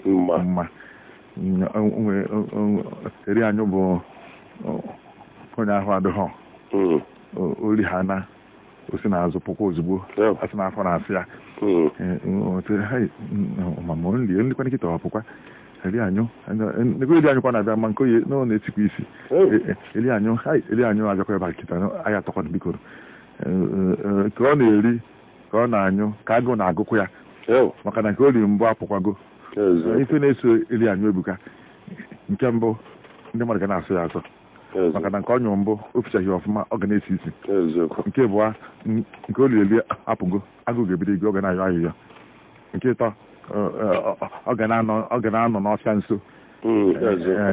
Mma. Mma. Eri anyụ bụ onye ahụ adịghọ. Ori ha na o si n'azụ pụkwa ozugbo. Asị na afọ na-asị ya. Ma ma nlie nlikwa nkịta ọ pụkwa eri anyụ ego eri anyụ kwa na-abịa ma nke oye na ọ na-etikwa isi. Eri anyụ hai eri anyụ abịakwa ebe a kịta anyị atọkwa biko ka ọ na-eri ka ọ na-anyụ ka agụụ na-agụkwa ya maka na nke o riri mbụ apụkwago. Ife na-eso eri anyụ ebuka. Nke mbụ ndị mmadụ ga na-asụ ya asọ maka na nke ọ nyụrụ mbụ o fichaghị ọfụma ọ ga na-esi isi. Nke abụọ nke o riri eri apụgo agụụ ga-ebido ego ọ ga na-ayọ ayịyọ. Nke ịtọ ọ ga na-anọ n'ọfịa nso.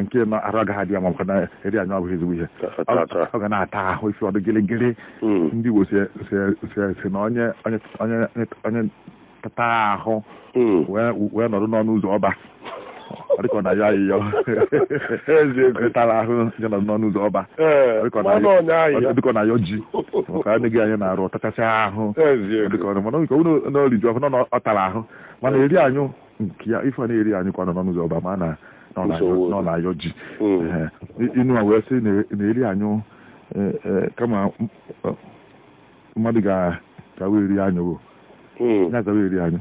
Nke nọ arụ agaghị adị ya ma maka na eri anyụ abụghị ezigbo ihe. Ọ ga na-ata ahụ ife ọdụ gịrịgịrị. Ndị Igbo si na onye onye tata ahụ wee nọrọ n'ọnụ ụzọ ọba ọ dịka ọ na-ayọ ayịyọ. Onye tara ahụ je nọrọ n'ọnụ ụzọ ọba ọ dịka ọ na-ayọ ji maka anaghị anyị na-arụ ọtachasị ahụ dịka ọ mana nke ọ na oriju ọfụ na ọ tara ahụ mana eri anyụ nke ya ife ọ na-eri anyụ ka ọ nọ n'ọnụ ụzọ ọba ma na ọ na-ayọ ji. Inu a wee sị na eri anyụ kama mmadụ ga-awa eri anyụ ya zawa eri anyụ.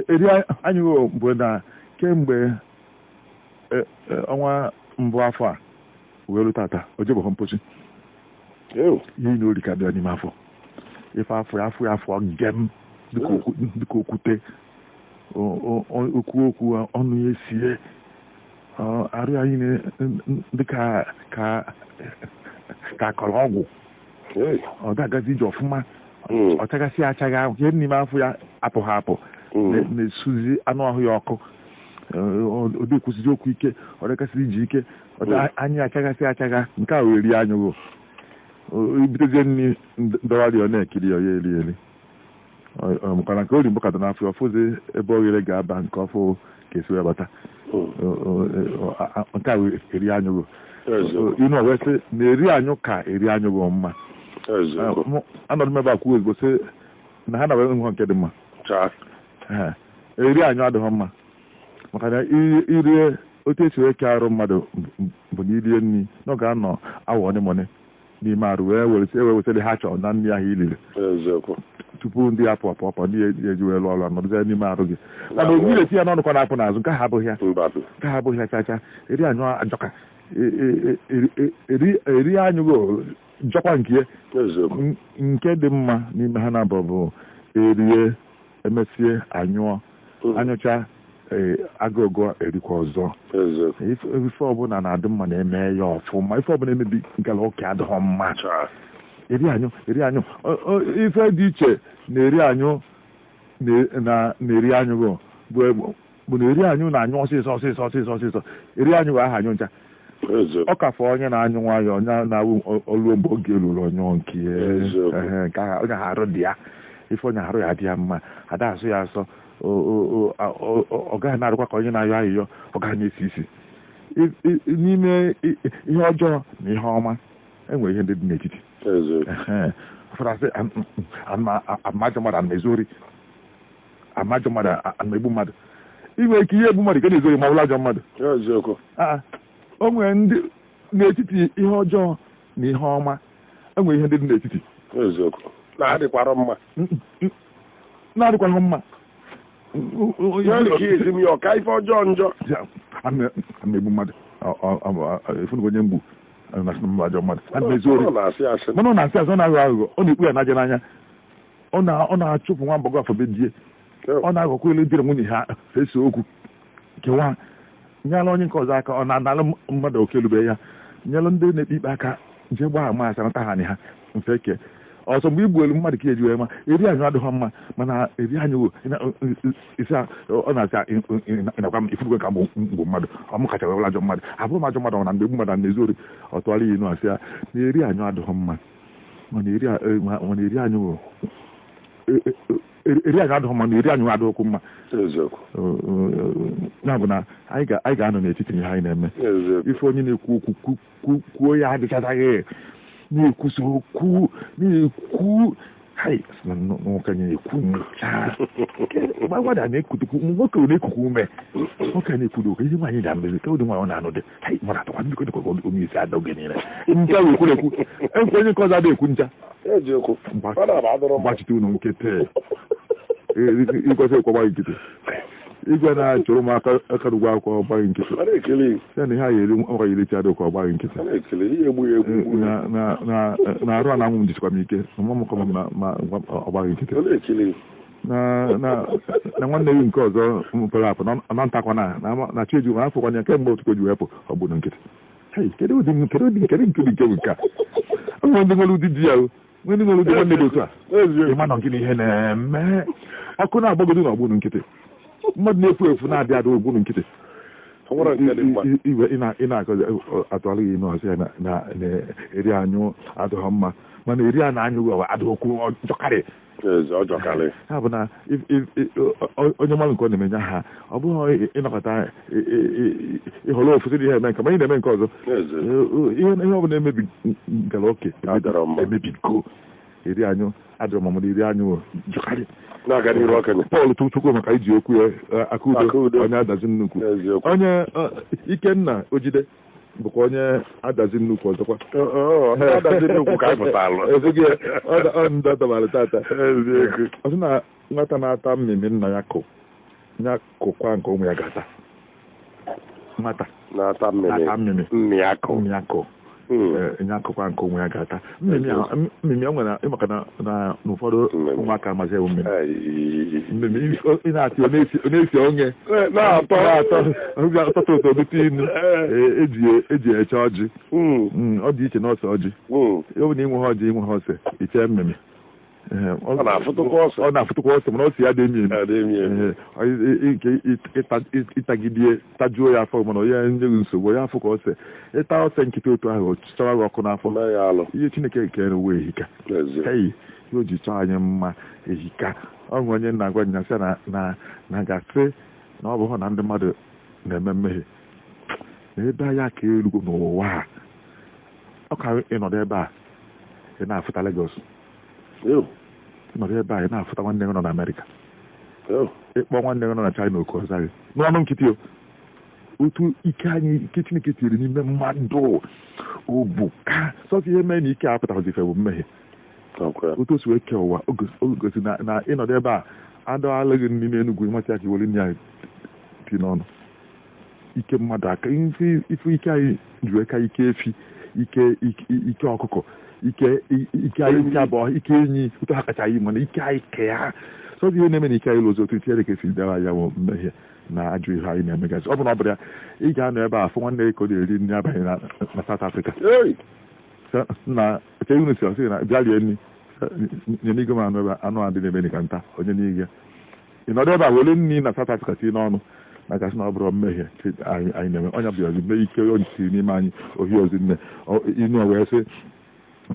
Eri anyụ bụ na kemgbe ọnwa mbụ afọ a wee ruo tata o jebụghị mpochi. Ihe na ori ka dị n'ime afọ ife afọ ya afọ ya afọ gem dịka okwute okwu okwu ọnụ ya esie arụ ya niile dịka ka akọrọ ọgwụ. Ọ dagazi ije ọfụma ọ chagasị achagha ihe n'ime afọ ya apụghị apụ na-esuzi anụ ahụ ya ọkụ. Ọ dị-ekwusizi okwu ike ọ dịgasịrị iji ike anya achagasị achagha nke a wee rie anyụghị ibidozie nri ndọgharị ọ na-ekiri ya ya eri eri maka na nke ori mbụ ka dị n'afọ ọfụzi ebe oghere ga-aba nke ọfụ ka esi wee bata nke a wee eri anyụghị. Inu ọ wee sị na eri anyụ ka eri anyụghị mma. Anọdụ m ebe a kwuo ozugbo sị na ha na-wee nhọ nke dị mma. Eri anyụ adịghị mma maka na irie otu esi wee kee arụ mmadụ bụ na irie nri na ọ ga-anọ awa one mone n'ime arụ wee wesịrị ha chọrọ na nri ahụ iliri tupu ndị apụ apụ apụ ndị eji wee lụọ ọrụ nọdụzie n'ime arụ gị. Mana obi na-eti ya n'ọnụ kwa na-apụ n'azụ nke ha abụghị ya nke ha abụghị ya chacha. Eri anyụ ajọka eri anyụ jọkwa nke ya. Nke dị mma n'ime ha na-abụ bụ erie emesie anyụọ anyụcha agụgụ erikwa ọzọ. Ife ọbụla na-adị mma na-eme ya ọfụma ife ọbụla emebi nkala ụka adịghọ mma. Eri anyụ eri anyụ ife dị iche na eri anyụ na eri anyụ bụ na eri anyụ na-anyụ ọsịsọ ọsịsọ ọsịsọ ọsịsọ. Eri anyụ aha anyụ ncha ọ ka fọ onye na-anyụ nwayọọ onye na-awụ oluo mgbe oge ruru ọnyụọ nke nke onye arụ dị ya ife onye arụ ya dị ya mma ada asụ ya asọ ọ gaghị na-arụkwa ka onye na-ayọ ayịyọ ọ gaghị na-esi isi. N'ime ihe ọjọọ na ihe ọma enwere ihe ndị dị n'etiti. Ụfọdụ asị amajọ mmadụ ana ezu ori amajọ mmadụ ana egbu mmadụ. Ị nwere ike ihe egbu mmadụ nke na-ezu ori ma ọ bụla ajọ mmadụ. O nwere ndị n'etiti ihe ọjọọ na ihe ọma enwere ihe ndị dị n'etiti na-adịkwara mma. Ana egbu mmadụ efunugo onye mgbu ajọ mmadụ mana ọ na-asị asị ọ na-aghọ aghụghọ ọ na-ekpu ya n'aja n'anya ọ na-achụpụ nwa mgbọgọ afọ be die ọ na-aghọkwa elu dịrị nwunye ha ese okwu kewa nyela onye nke ọzọ aka ọ na-analụ mmadụ oke elube ya nyelụ ndị na-ekpe ikpe aka jee gbaa ama asa nata ha ha mfe ke ọzọ mgbe igbu elu mmadụ ka eji wee ma eri anyụ adịghị mma mana eri anyụ isi ọ na-asị ịnakwa m ifugo ka mgbu mmadụ ọ m kacha wewela ajọ mmadụ abụrụ m ajọ mmadụ ọ na mgbe egbu mmadụ na-ezu ori ọ tụọrọ ya inu asị ya na eri anyụ adịghị mma mana eri anyụ eri anyụ adịghị mma na eri anyụ adịghịkwu mma. Ya bụ na anyị ga-anọ n'etiti ihe anyị na-eme. Ife onye na-ekwu okwu kwuo ya adịchataghị na-ekwusi okwu na-ekwu Hai, sị na nwoke anyị na-ekwu ncha gbagwada na-ekutukwu nwoke na-ekuku ume nwoke na-ekwudo oke ihe nwaanyị na-emezi ka ụdị nwaanyị ọ na-anụ dị. Hai, mmadụ atọkwa ndị kwekwe onye isi ada oge niile nke ahụ ekwu ekwu ekwu onye nke ọzọ ada ekwu ncha. Gbachite unu nkịtị ịkwesị ịkwagbaghị nkịtị igwe na-achọrọ ụmụaka akarụgwọ akwụkwọ ọgbaghị nkịtị ya na ihe a ga-eri ọkwa iri chi adịkwa ọgbaghị nkịtị na arụ a na-anwụ m jisikwa m ike ma ọgbaghị nkịtị na nwanne gị nke ọzọ mepere apụ na ntakwa na chi ejighị afọkwa ya kemgbe otu ji wepụ ọgbụrụ nkịtị. Kedu ụdị nke nke bụ nke a? Nwere ndị nwere ụdị di ya, nwere ndị nwere ụdị nwanne dị otu a. Ịma na gịnị ihe na-eme ọkụ na-agbagodo na ọgbụrụ nkịtị mmadụ na-efu efu na-adị adị ogburu nkịtị iwe ị na-akọzi atụalụ gị ime ọsị ya na eri anyụ adịghị mma mana eri a na-anyụ adịghị ọjọkarị. Ha bụ na onye mmadụ nke ọ na-emenye ha ọ bụghị ịnọkọta ịhọrọ ofu sị ihe eme nke ma ị na-eme nke ọzọ ihe ọ bụla emebi gara oke emebigo eri anyụ adịrọ mamụrụ eri anyụ jọkarị. Pọl Chukwu maka iji okwu ya Akudo onye adazi nnukwu onye Ikenna Ojide bụkwa onye adazi nnukwu ọzọkwa tata ọ sị na nwata na-ata mmịmị nna ya kụ ya kụkwa nke ụmụ ya ga-ata. Nwata na-ata mmịmị nna ya kụ nye akụkọ nke onwe ya ga-ata. Mmịmị ọ nwere ịmaka na ụfọdụ ụmụaka amazi ewu mmịmị mmịmị ị na-atị ọ na-esi onye na-atọ ụtọ ụtọ inu eji eche ọjị. Ọ dị iche na ose ọjị. Ọ bụ na inwe ha ọjị inwe ha ose ichee mmịmị ọ na-afụtụkwa ose mana ose ya dị emi emi ịtagidie tajuo ya afọ mana onye nye gị nsogbu ya afọ ka ose ịta ose nkịtị otu ahụ chọwa gị ọkụ n'afọ. Ihe Chineke kere uwe ehika ei ihe o ji chọọ anyị mma ehika. Ọ nwere onye na-agwa nya sị na gasị na ọ bụghị na ndị mmadụ na-eme mmehie na ebe anyị aka erugo n'ụwa a ọ ka ịnọdụ ebe a ị na-afụta Lagos nọrọ ebe a ị na-afụta nwanne gị nọ na Amerịka ịkpọ nwanne gị nọ na China oku ọza gị n'ọnụ nkịtị o otu ike anyị ike Chineke tinyere n'ime mmadụ obu ka sọsọ ihe mee na ike a pụtara ife bụ mmehie. Otu o si wee kee ụwa o gosi na ịnọdụ ebe a adọghala gị n'ime Enugwu ịmasị aka iwere nri anyị ti n'ọnụ ike mmadụ aka ife ike anyị juru aka ike efi ike ọkụkọ ike ike anyị abụọ ike enyi otu ha kacha anyị mana ike anyị ke ha sọsọ ihe na-eme na ike anyị lụzọ otu itinye ka esi dara ya bụ mmehie na ajọ ihe anyị na-emegasị. Ọ bụ na ọ bụrụ ya ị ga-anọ ebe a afụ nwanne gị ka ọ na-eri nri abalị na South Africa na unu si ọsị na bịa rie nri nye n'igo m anụ ebe anụ adị na-eme ka nta onye n'ihe ị nọdụ ebe a were nri na South Africa tinye n'ọnụ na gasị na ọ bụrụ mmehie anyị na-eme ọnya bụ ozi mee ike onye tiri n'ime anyị ohi ozi nne inu wee sị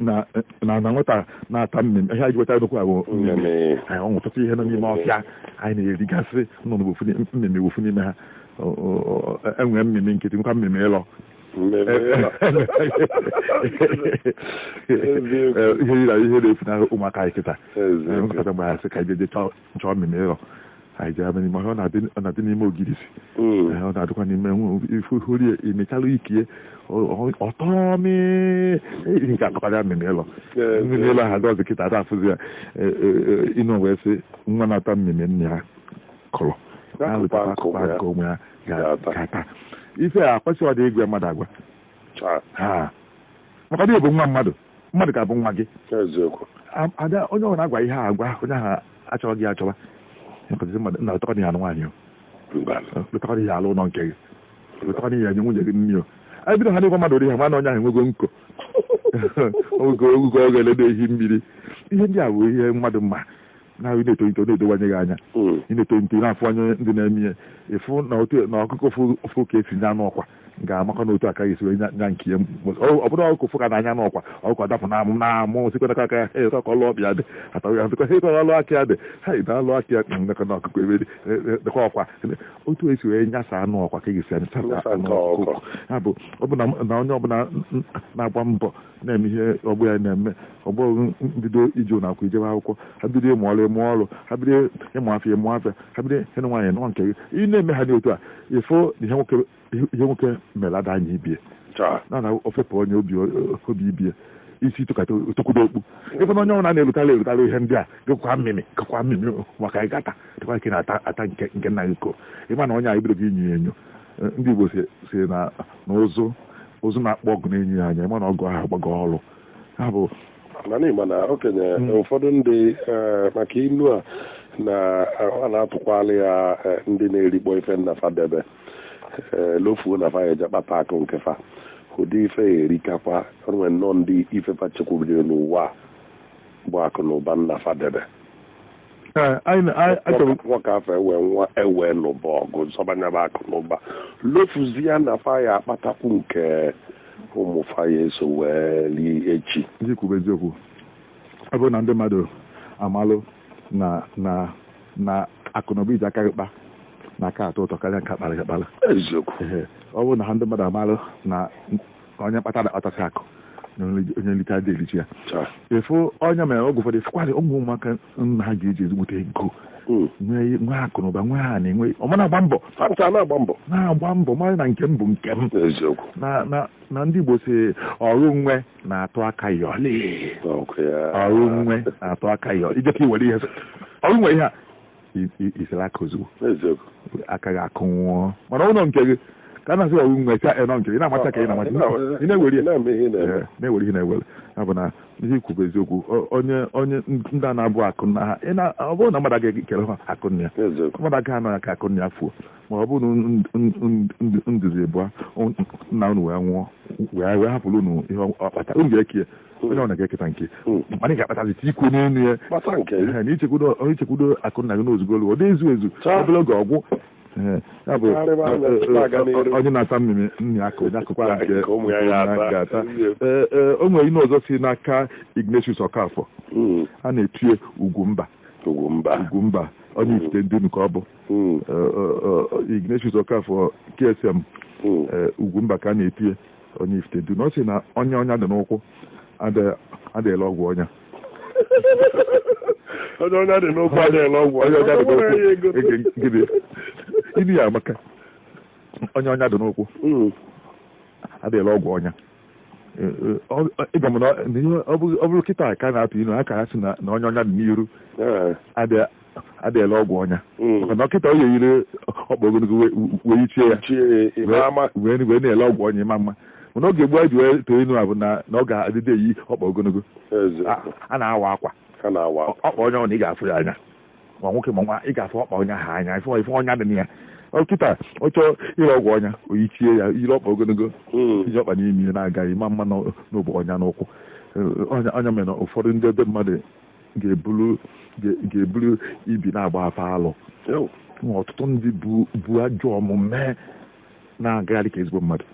na na nwata na-ata mmemme ihe anyị ji weta nnukwu ahụ mmemme anyị ọ nwụtụtụ ihe nọ n'ime ọfịa anyị na-erigasị nnụnụ mmemme wofu n'ime ha enwee mmemme nkịtị nkwa mmemme ịlọ ihe yiri ihe na-efunahụ ụmụaka anyị kịta nkọta mgbe anyị sị ka anyị jeje chọọ mmemme ịlọ anyị jee ebe n'ime ọhịa ọ na-adị n'ime ogirisi ọ na-adịkwa n'ime ifuhurie imechalụ ikie ọtọmị nke akọkọrọ mmemme ịlọ mmemme ịlọ ahụ adọzi kịta ada afụzi ya ịnụ wee sị nwa na-ata mmemme nna ya kọrọ na-alụtakwa akụkọ nke onwe ya ga-ata ife a kwesịghị ọdị igwe mmadụ agwa ha maka ọ bụ nwa mmadụ mmadụ ga-abụ nwa gị ada onye ọbụla agwa ihe a agwa onye ahụ achọghị gị achọwa na ụtọkọ ya alụ nwaanyị ụtọkọ ya alụ ụlọ nke gị ụtọkọ ya enye nwunye gị nri o anyị bido ha n'ịgwa mmadụ ụdị ha mana onye ahụ enwego nko ogo ogo ọ ga-elede ehi mmiri ihe ndị a bụ ihe mmadụ mma na ị na-etolite na-edowanye gị anya ị na-etolite na-afụ anya ndị na-eme ihe ịfụ na ọkụkọ fụ ka esi nye anụ ọkwa Ga-amakọ n'otu aka esi wee nya nke ya. Ọ bụrụ ọkụ fụka n'anya n'ọkwa ọkụ adapụ na amụ na amụ sikwa aka ya ee ka ọlụ ọbịa dị atawa ya sịkwa ha ọlụ aka ya dị ha na alụ aka ya ndekọ na ọkụkọ ebe dị dekwa ọkwa otu esi wee nyasa anụ ọkwa ka esi anyasa anụ ọkụkọ. Ya bụ ọ bụ na onye ọbụla na-agba mbọ na-eme ihe ọgbọ ya na-eme ọgbọ mbido ije ụlọ akwụkwọ ijebe akwụkwọ ha bido ịmụ ọrụ ịmụ ọrụ ha bido ịmụ afịa ịmụ afịa ha bido ịnụ nwaanyị nụọ nke gị ị na-eme ha n'otu a ịfụ na ihe nwoke mere ada anya ibie na ofepụ onye obi ibie isi tụkata tụkwudo okpu ịfụ na onye ọbụla na-erutarị erutarị ihe ndị a gịkwa mmiri gịkwa mmiri maka ịgata dịkwa ike na-ata ata nke nna gị ko ịma na onye a ibido gị inyo enyo. Ndị Igbo si na ụzụ na-akpọ ọgụ na-enyo ya anya ịma na ọgụ ahụ agbago ọrụ. Ya bụ mana ịma na okenye ụfọdụ ndị maka inu a na a na-atụkwala ya ndị na-erikpọ ife nna fadebe lofuo na fa eje kpata akụ nke fa ụdị ife ya erikakwa onwe nnọọ ndị ife fa chekwubiri n'ụwa bụ akụ na ụba nna fadebe nwoke afọ ewe nwa ewe n'ụba ọgụ zọbanyaba akụ na ụba lofuzie na fa ya akpatakwu nke ụmụ fa ya eso wee lie echi. Ndị kwuru eziokwu ọ bụrụ na ndị mmadụ amalụ na na na akụ na ụba iji aka gị kpa na aka atọ ụtọ karịa nke akpara akpara. Eziokwu. Ọ bụrụ na ha ndị mmadụ amalụ na onye kpatara ọtasị akụ na onye nlite adị erichi ya efu onye mere oge ụfọdụ efukwari ụmụ ụmụaka nna ha ga-eji ezigbote ego nwee akụ na ụba nwee ha na-enwe ọma na-agba mbọ na-agba mbọ mara na nke m bụ nke m. Na ndị Igbo si ọrụ nwe na-atụ aka yọlị ọrụ nwe na-atụ aka yọlị ijekọ iwere ihe ọrụ nwe ihe a isere aka ozugbo aka gị akụ nwụọ mana ụlọ nke gị ka a na-asị ọrụ nwe cha enọ nke gị na-amacha ka ị na-amacha ị na-ewere na-ewere ihe na-ewere. Ya bụ na ihe ikwu bụ eziokwu onye onye ndị a na-abụ akụ nna ha ọ bụrụ na mmadụ agaghị ekele ha akụ nna ya mmadụ agaghị anọ ya ka akụ nna ya fuo ma ọ bụrụ na nduzi bụa nna unu wee nwụọ wee hapụrụ unu ihe ọ kpata unu ga-eke ya onye ọ na-eketa nke mana ị ga-akpatazi tikwu n'elu ya na ichekwudo akụ nna gị n'ozugbo olu ọ dị ezu ezu obere oge ọgwụ. Ya bụ onye na-asa mmiri nna ya onye akụkwa nke ga-ata. O nwere ihe ọzọ si n'aka Ignatius Okafor a na-etie Ugwumba Ugwumba onye ifite ndunu ka ọ bụ Ignatius Okafor KSM Ugwumba ka a na-etie onye ifite ndunu. Ọ sị na onye ọnya dị n'ụkwụ adịghịla ọgwụ ọnya onye ọnya dị n'ụkwụ adịghịla ọgwụ onye ọnya dị n'ụkwụ ini ya amaka onye ọnya dị n'ụkwụ adịghịla ọgwụ ọnya. Ịga m na ọ bụrụ kịta ka na-atụ inu aka ha sị na onye ọnya dị n'iru adịghịla ọgwụ ọnya maka na ọkịta onye yiri ọkpa ogologo wee yichie ya wee na-ele ọgwụ ọnya ịma mma. Mana oge gboo ji wee too inu a bụ na ọ ga-adịde eyi ọkpa ogologo a na-awa akwa ọkpa onye ọ na ị ga-afụ ya anya ma nwoke ma nwa ị ga-afụ ọkpa onye ahụ anya ife ọnya dị na ya. Ọkịta ọ chọọ ire ọgwụ ọnya oyichie ya yiri ọkpa ogologo iji ọkpa n'ime ya na-agaghị ma mma n'ụbụ ọnya n'ụkwụ. Ọnya mere na ụfọdụ ndị ebe mmadụ ga-eburu ibi na-agba afa alụ. Ọtụtụ ndị bụ ajọ omume na-agagharị ka ezigbo mmadụ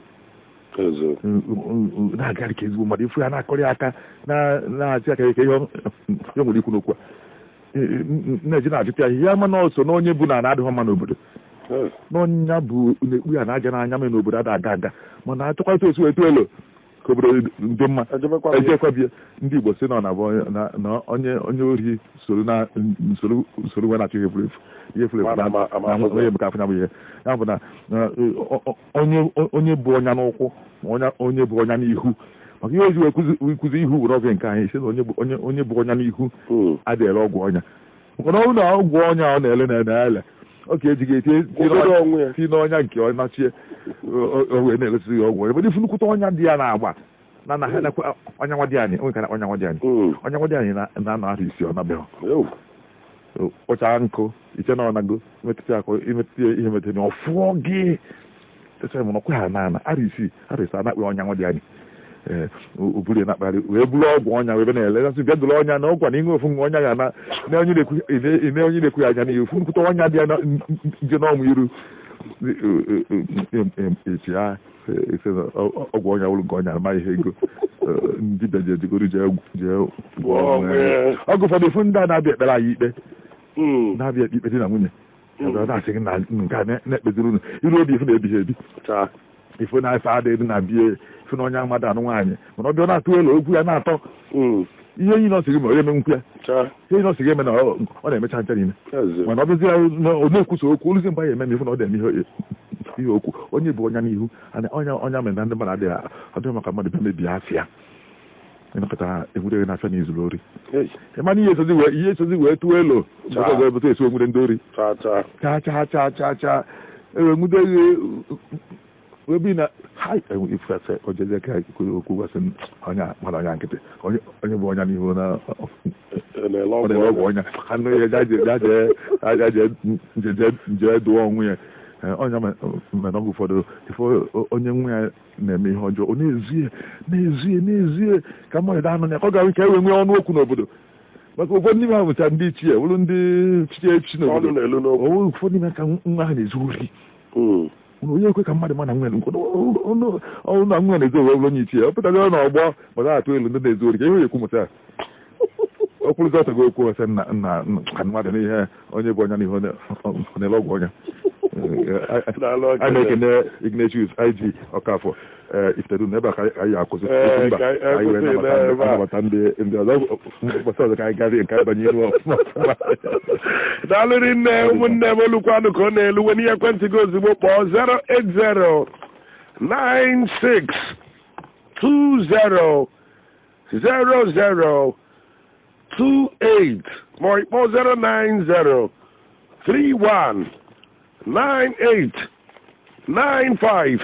na-agagharị ka ezigbo mmadụ ifu ya na-akọrị aka na-achị aka ike ihe nwere ikwu n'okwu a na-eji na-ajụta ya ihe ama na ọsọ na onye bụ na adịghị mma n'obodo n'ọnya bụ na-ekpu ya na aja n'anya mere n'obodo ada aga aga mana achọkwata osu etu elo ka obodo dị mma ejekwabie. Ndị Igbo si na onye ori soro na usoro nwe na-achọ ihe furu efu ihe furu efu na onye bụ ka afọ ya bụ ihe ya bụ na onye bụ ọnya n'ụkwụ ma onye bụ ọnya n'ihu maka ihe ozi wee kụzi ihu were ọgụ nke anyị si na onye bụ ọnya n'ihu adịghịla ọgwụ ọnya maka na ọ bụrụ na ọgwụ ọnya ọ na-ele na-ele ọ ka ejighị eti n'ọnya nke ọ nachie o wee na-elesi ya ọgwụ ọnya ebe nnukwute ọnya dị ya na-agba na na ọnya nwa dị anyị onwe ka na ọnya nwa dị anyị ọnya nwa dị anyị na-anọ ahụ isi ọ nabeghị kpọchaa nkụ iche na ọnago imetụta akụ imetụta ihe metụta na ọfụọ gị tesara m na ọkwa ha na ara isii anakpị ọnya nwa dị anyị o buru ya na-akpagharị wee buru ọgwụ ọnya wee na-ele asị bịa dụrụ ọnya na ọgwa na ịṅụ ofu nwa ọnya ga na onye na-ekwu ya anya n'ihu ofu nkwụta ọnya dị ya dị n'ọmụ iru Echi ya ọgwụ ọnya wụrụ nke ọnya ama ihe ego ndị bịa jee jegoro jee gwọọ onwe ya. Ọgụ ụfọdụ ifu ndị a na-abịa ekpere anyị ikpe na-abịa ekpe ikpe di na nwunye na-asị gị na nke a na-ekpeziri unu iru obi ifu na-ebighị ebi ifu na-efe adịghị na bie ifu na onye amadụ anụ nwaanyị mana ọ bịa na-atụ elu okwu ya na-atọ ihe enyi nọsị gị ma onye menwukwu ya ihe enyi nọsị gị eme na ọ na-emecha ncha niile mana ọ bụzi ya ọ na-ekwusa okwu oluzi mgbe ya eme na ifu na ọ na-eme ihe okwu onye bụ ọnya n'ihu ọnya mere na ndị mmadụ adịghị adịghị maka mmadụ bịa mebie afịa ịnakọta enwudeghị n'afịa na izuru ori ịmana ihe esozi wee tụọ elu ọzọ ebute esi enwude ndị ori cha cha cha cha cha enwudeghị webi na ha ifefe ojeze ka okwu gwasị ọnya mmadụ ọnya nkịtị onye bụ ọnya n'ihu na ọgwụ ọnya anụ ihe jee dụọ onwe ya ọnya mere ọgụ ụfọdụ ife onye nwe ya na-eme ihe ọjọọ ọ na-ezie na-ezie na-ezie ka mmadụ anụ ya ka ọ ga-enwe ka e wee nwee ọnụ okwu n'obodo maka ụfọdụ n'ime ha bụcha ndị ichie wụrụ ndị chichi echichi n'obodo ụfọdụ n'ime ka nwa ha na-ezu ori onye ekwe ka mmadụ mana nwere ọrụ na nwa na-ezu ori onye ichie ọ pụtara na ọgbọ ma na-atụ elu ndị na-ezu ori ka ihe ekwu mụta okpụrụzi ọtọgo okwu ọsọ nna nna ka mmadụ n'ihe onye bụ ọnya n'ihu na-ele ọgwụ ọnya a na-ekene Ignatius IG Okafor Ifitedunu ebe a ka anyị akwụsị mba anyị wee nabata ndị ọzọ ụbọchị ọzọ ka anyị gazie nke anyị banye ihu ọfụma. Daalụrị nne ụmụnne m olukwanụ ka ọ na-elu wee n'ihe ekwentị gị ozugbo kpọọ 0809620 0028 ma ọ kpọọ 09031989504.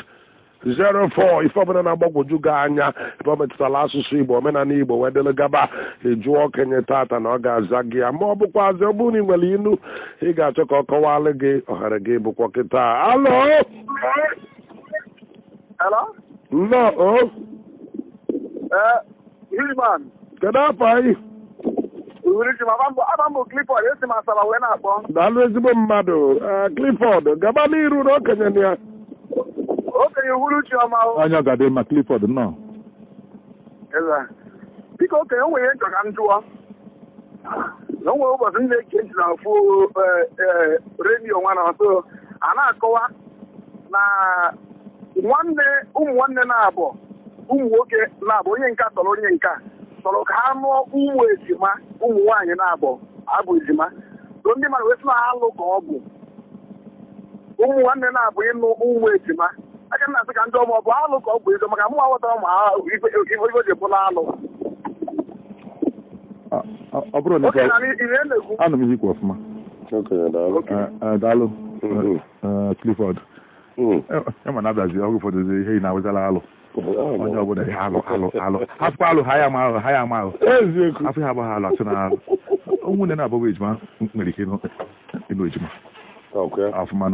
Ife ọbụla na-agbagwoju gị anya ebe ọ metụtara asụsụ Igbo omenala Igbo wee dịrị gaba ịjụọ okenye tata na ọ ga-aza gị ya ma ọ bụkwazị ọ bụrụ na ị nwere inu ị ga-achọ ka ọ kọwalụ gị ohere gị bụkwa kịta. Alo nnọọ kedu afọ anyị? Daalụ ezigbo mmadụ Clifford, gaba n'iru na okenye na ya. Okenye uhuruchi ọma. Onye ọ ga-adị mma Clifford nnọọ. Biko okenye o nwere ihe nchọ ka m jụọ na o nwere ụbọchị m na-eke ntị na ofu redio nwa na ọsọ a na-akọwa na nwanne ụmụ nwanne na-abụ ụmụ nwoke na-abụ onye nka tọrọ onye nka tọrọ ka ha nụọ ụmụ ejima ụmụ nwaanyị na-abụ abụ ejima so ndị mmadụ wee sị na ha alụ ka ọ bụ ụmụ nwanne na-abụ ịnụ ụmụ ejima aka m na-asị ka ndị ọma ọ bụ alụ ka ọ bụ ego maka mụ aghọtara ma ife ji bụla alụ. Ọ bụrụ na anụ m ihe ikwu ọfụma. Daalụ Clifford. Ema na-abịazi ọgụ ụfọdụ ihe ị na-awụzala alụ onye ọbụla ihe alụ alụ alụ afọ alụ ha ya ama ahụ ha ya ama ahụ afọ ya abụghị alụ asị na alụ ụmụnne na-abụghị ejima nwere ike ịnụ ejima ọfụma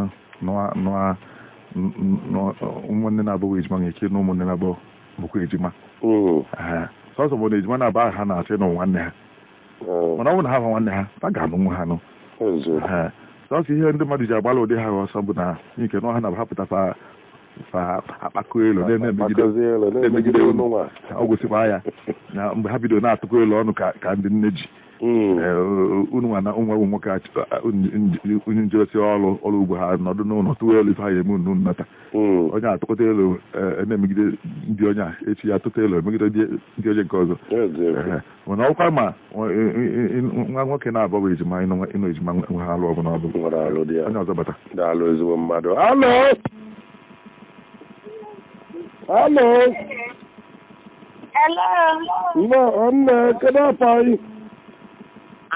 ụmụnne na-abụghị ejima nwere ike ịnụ ụmụnne na-abụ bụkwa ejima sọsọ bụ na ejima na-abụ aha ha na-asị nụ nwanne ha mana ọ bụ na ha bụ nwanne ha ha ga-anụ nwa ha nụ sọsọ ihe ndị mmadụ ji agbalị ụdị ha ọsọ bụ na nke na ọha na-ahapụta fa akpakọ elu na-emegide ọ gwụsịkwa ya na mgbe ha bidoro na-atụkọ elu ọnụ ka ndị nne ji unu nwa na nwa bụ nwoke onye njeresi ọrụ ugbo ha nọdụ n'ụlọ tụwa elu ife ha eme unu nnata onye atụkọta elu na-emegide ndị onye a echi ya atụta elu emegide ndị onye nke ọzọ mana ọkwa ma nwa nwoke na-abọghị ejima ịnụ ejima nwe ha alụ ọbụla ọbụ onye ọzọ bata. Daalụ ezigbo mmadụ. Alo Alo. Hello. Nnọọ nne, kedu afọ anyị?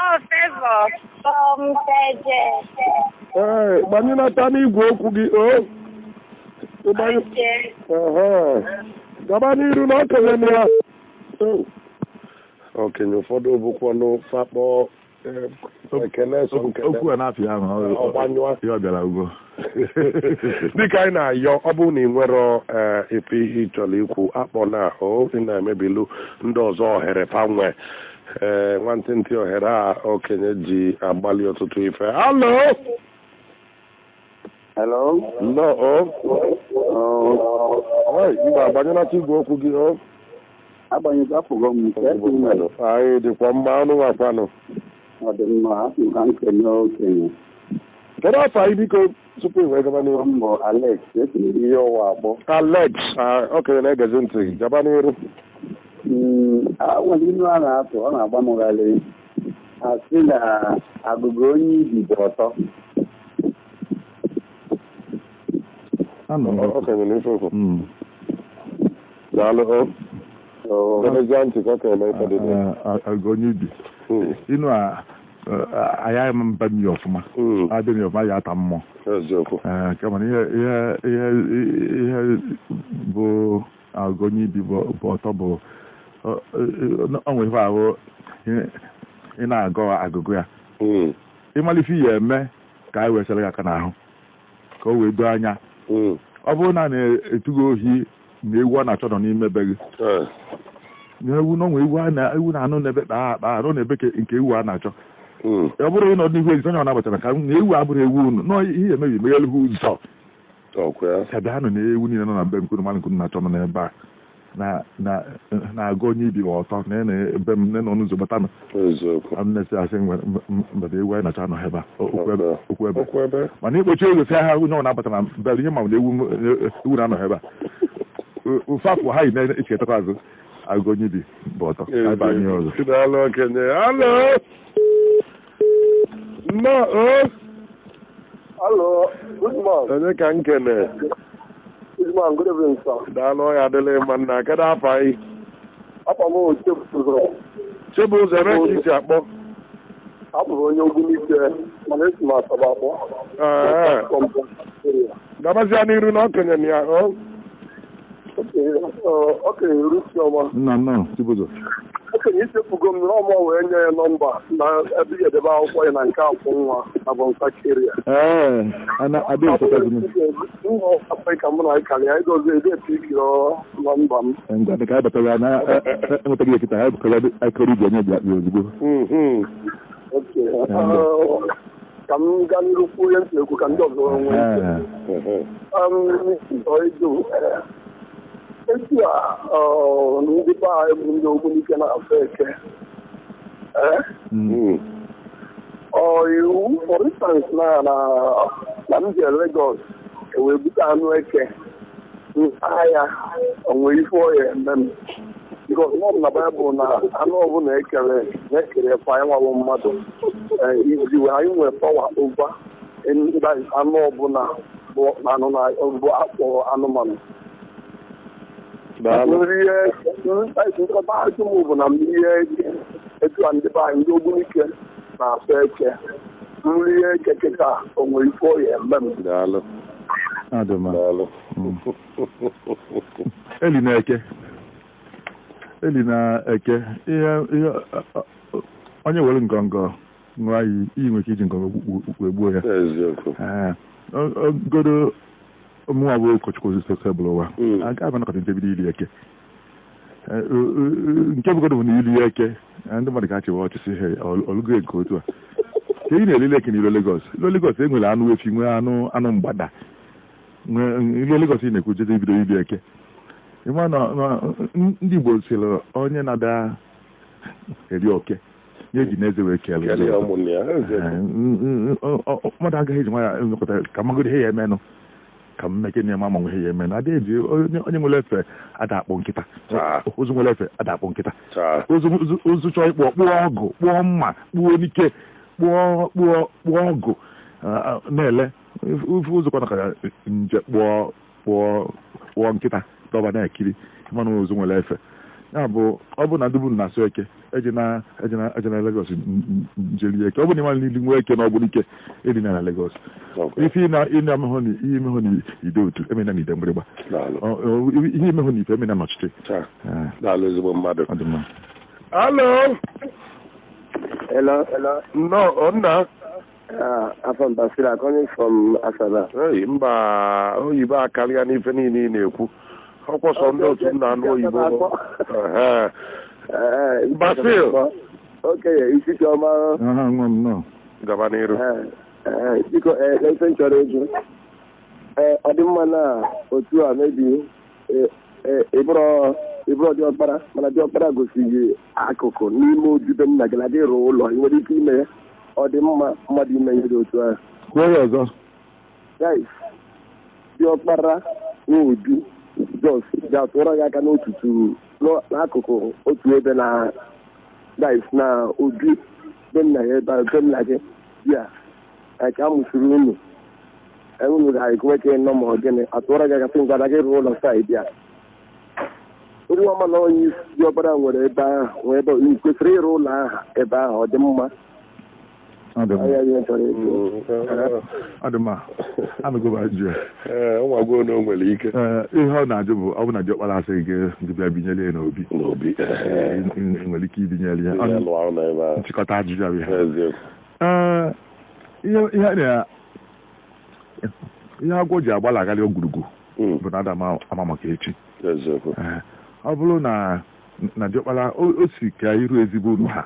Oh, Favor from Teje. Ee, gbanyelata n'igwe okwu gị o. Gaba n'iru na okenye na ya. Okenye ụfọdụ bụkwanụ fakpọ ekele so nkele. Okwu a na-apịa ahụ ọgbanyụa. Ya ọ bịara ugo. Dịka anyị na-ayọ ọ bụrụ na ị nwere ife ị chọrọ ikwu akpọ na o ị na-emebilu ndị ọzọ ohere fanwe nwantịntị ohere a okenye ji agbalị ọtụtụ ife. Alo. Hello. Nnọọ. Mba, agbanyelata igwe okwu gị o. Agbanyego afụgo m nke anyị dịkwa mma anụ akwanụ. Ọ dị mma, asị m ka m kene okenye. Kedu afọ anyị biko tupu iwe gaba n'iru? Mbụ Alex, esi m ihe ụwa akpọ. Alex, okenye na-egezi ntị, gaba n'iru. Nwere inu a na-atụ, ọ na-agba m ghalị. Asị na agụgụ onye ibi bụ ọtọ. Okenye na ife okwu. Daalụ o. Agụ onye ibi. Inu a anyị mba mmiri ọfụma. Adịghị ọfụma ya ata mmụọ. Kama ihe bụ agụ onye ibi bụ ọtọ bụ ọ nwere ife ahụ ị na-agọ agụgụ ya. Ịmalife ya eme ka anyị wee chere gị aka n'ahụ ka o wee doo anya. Ọ bụrụ na a na-etugo ohi na ewu a na-achọ nọ n'ime be gị. Na ewu na onwe ewu na-anụ n'ebe kpaa akpa arụ n'ebe nke ewu a na-achọ. Ọ bụrụ ịnọ n'ihu ezi onye ọ nabatara ka na ewu abụrụ ewu unu nọ ihe emebi meghelu ha ụzọ. Bịanụ na ewu niile nọ na be nkunu mmadụ nkunu na-achọ nọ n'ebe a na-agụ onye ibi ọtọ na ebe m nọ n'ụzọ gbata m. Amnesị asị mbata ewu anyị na-achọ anọ ebe a okwu ebe mana ikpochi ego si ha onye ọ na-abata na mbere ihe ma na ewu na-anọ ebe a ofe afọ ha yi na-echetakwa azụ agụ onye ibi bụ ọtọ. Nnọọ. Hello, good morning. Onye ka nkene? Good morning, good evening, sir. Daalụ ọya adịla mma nna, kedu afọ anyị? Afọ m bụ Chibụzọ. Chibụzọ, ebe ka isi akpọ? Abụ m onye Ogbunike, mana esi m Asaba akpọ. Gabazia n'iru na okenye na ya o. Okenye Rusi ọma. Nna nnọọ, Chibụzọ. Okenye ichefugo m na ọmụ wee nye ya nọmba na ebe ya edebe akwụkwọ ya na nke akwụ nwa na Bọnsakiria. Ka mụ na ịkarị ya ịdozi ebe epikiro nọmba m. Ka m gaa n'iru kwuo ihe ntị ekwu ka ndị ọzọ nwee etu a ndị be anyị bụ ndị Ogbunike na-afọ eke. Iwu for instance na m jere Lagos ewee bute anụ eke ahịa onwe ife ọya eme m because nọ m na Baịbụl na anụ ọbụla ekere na-ekere kwa anyị nwawụ mmadụ iji wee anyị nwere power over anụ ọbụla bụ akpọrọ anụmanụ. Nkọta ajụ m bụ na mmiri eke etu a ndị be anyị ndị Ogbunike na-asọ eke nri eke kịta o nwere ife ọya eme m. Eli na eke eli na eke ihe onye were ngọngọ ṅụọ iyi iyi nwere ike iji ngọngọ egbuo ya. Godo mụnwa bụ ụkọchukwu osisi bụrụ ụwa aga abanakọta nje bido ili eke nke bụgodo bụ na ili eke ndị mmadụ ga-achịwa ọchịchị ha ọlụgo nke otu a ka ị na-elele eke n'ilo Lagos. Ilo Lagos enwere anụ efi nwee anụ mgbada ilo Lagos ị na-ekwu jede bido ili eke ịma na ndị Igbo sịrị onye na-ada eri oke nye ji n'eze wee kelee mmadụ agaghị eji nwa ya nlekọta ka magodo ihe ya emenụ ka mmeke na ema manwe ihe ya emenụ adịghị eji onye nwere efe ada akpọ nkịta ozu nwere efe ada akpọ nkịta ozu chọọ ịkpọ kpụọ ọgụ kpụọ mma kpụọ n'ike kpụọ ọgụ na-ele ofe ụzọ kwana ka nje kpụọ kpụọ nkịta dọba na-ekiri mana ozu nwere efe ya bụ ọ bụ na ndị bụ na-asụ eke eje na Lagos njeri eke ọ bụ na ịma niile nwee eke na ọ bụrụ ike edina na Lagos ife ị na-amehụ na ihe imehụ na ide otu emena na ide mgbịrịgba ihe imehụ na ife emena na ọchịchị. Daalụ ezigbo mmadụ. Alo. Hello, hello. No, nna. Afam Basira calling from Asaba. Hey, mba oyibo akarịa n'ife niile ị na-ekwu. Ọkwọsọ ndị otu nna anụ oyibo. Basil. Okay, isi chiọma. Nwa m nọ. Gaba n'iru. Biko, ife m chọrọ ịjụ. Ọ dị mma na otu a mebi ịbụrụ diọkpara mana diọkpara gosiri akụkụ n'ime obi be nna gị na gị rụọ ụlọ ị nwere ike ime ya. Ọ dị mma mmadụ ime ihe dị otu ahụ. Kwuo ya ọzọ. Guys, diọkpara nwe obi jos ga-atụrụ ya aka n'otutu n'akụkụ otu ebe na guys na obi be nna ya ebe be nna gị ya ka a mụsiri unu unu ga-ekwe ka nọ ma ọ gịnị atụrụ gị aka sị ngwa gị rụọ ụlọ saịdị a. Onye ọma na onye isi diọkpara nwere ebe ahụ nwee ebe kwesịrị ịrụ ụlọ ahụ ebe ahụ ọ dị mma. Ọ dị mma. Anụgo m ajụjụ ya. Ee, nwa na o nwere ike. Ihe ọ na-ajụ bụ ọ bụ na diọkpara asịghị gị bịa binyere ya n'obi. N'obi. Nwere ike ibinyere ya. Nchịkọta ajụjụ ahụ ya. Ee, ihe agwọ ji agbalagharị ogwurugwu bụ na ada ama maka echi. Ọ bụrụ na diọkpara o si ka iru ezigbo uru ha.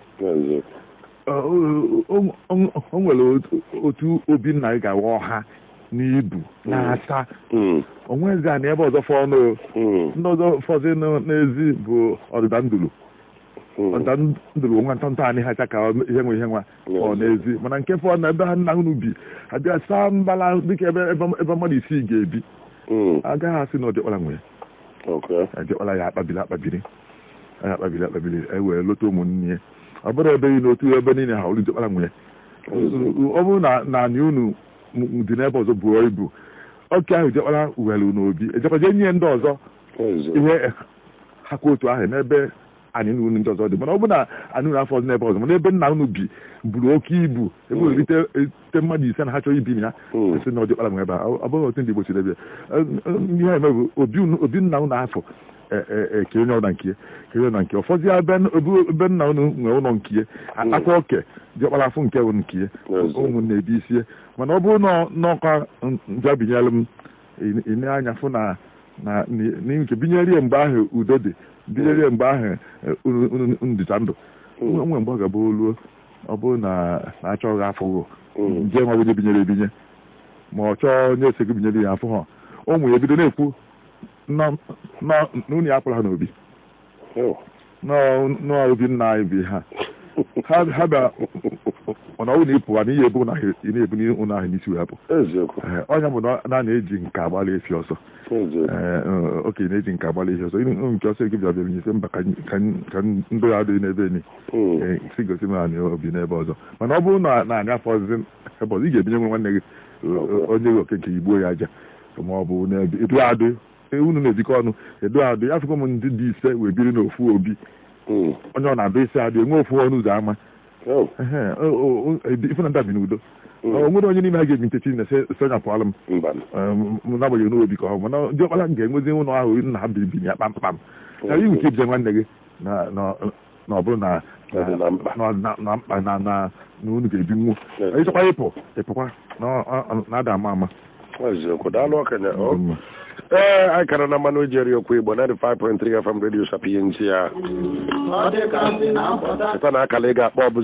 O nwere otu obi nna gị ga-awa ọha n'ibu na-asa onwezi a na ebe ọzọ fọ ọnụ ndị ọzọ fọzi n'ezi bụ ọdịda ndulu ọdịda ndulu nwa ntọntọ anyị hacha ka ihe nwe ihe nwa ọ n'ezi mana nke fọ na ebe ha nna unu bi abịa saa mbala dịka ebe mmadụ isii ga-ebi agaghị asị na ọdịkpara nwere ọdịkpara ya akpabiri akpabiri e wee lota ụmụnne ya. Ọ bụrụ ebe n'otu ebe niile ha olu diọkpara nwere ọ bụrụ na anyị unu dị n'ebe ọzọ buo ibu oke ahụ diọkpara were n'obi ejekwaje nye ndị ọzọ ihe ha kwa otu ahụ n'ebe anyị na unu ndị ọzọ dị mana ọ bụrụ na anyị unu afọ ọzọ n'ebe ọzọ mana ebe nna unu bi buru oke ibu ebe erite mmadụ ise na ha chọrọ ibi na ya esi na diọkpara nwere ebe a. Ọ bụrụ otu ndị Igbo siri ebe ihe ha eme bụ obi nna unu afọ ke onye ọna nke ke onye nke ụfọdụ ebe nna unu nwere ụlọ nke akpakọ oke diọkpara afọ nke bụ nke ụmụ na-ebi isie mana ọ bụrụ na n'ọkwa bịa binyere m ine anya fụ na nke binyere ya mgbe ahụ udo dị binyere ya mgbe ahụ unu dịcha ndụ nwe mgbe ọ ga-abụ oluo ọ bụrụ na achọghị afụghị nje nwa onye binyere ebinye ma ọ chọọ onye ose gị binyere ya afụ ha ụmụ ya ebido na-ekwu na unu ya akpụrụ ha n'obi n'obi nna anyị bi ha ha bịa mana ọ na ịpụwa na ihe ebu na-ebu ụlọ ahụ n'isi wee pụ. Ọnya bụ na a na-eji nka agbalị efi ọsọ. Okenye na-eji nka agbalị efi ọsọ nke ọsọ gị bịa bịa nyesi mba ka ndụ ya adịghị n'ebe ni si gosi m anyị obi n'ebe ọzọ mana ọ bụrụ na anyị afọzi ebe ọzọ ị ga-ebinye nwe nwanne gị onye gị oke nke igbuo ya aja ma ọ bụ edu adị unu na-ejikọ ọnụ edu adị afụkọ m ndị dị ise wee biri n'ofu obi onye ọ na-adụ isi adị enwe ofu ọnụ ụzọ ama ife na ndị bi n'udo o nwere onye n'ime ha ga-ebi nkechi na sonya pụọla m n'agbanyeghị n'obi ka ọ bụ mana ndị ọkpara ga-enwezi ụlọ ahụ nna ha biri biri ya kpamkpam na iwu nke ibije nwanne gị na ọ bụrụ na mkpa na unu ga-ebi nwu ịchọkwa ịpụ ịpụkwa na-ada ama ama. Ee, anyị kara na mmanụ ejeri okwu Igbo 95.3 FM Radio Sapientia. Site na akara ị ga-akpọ bụ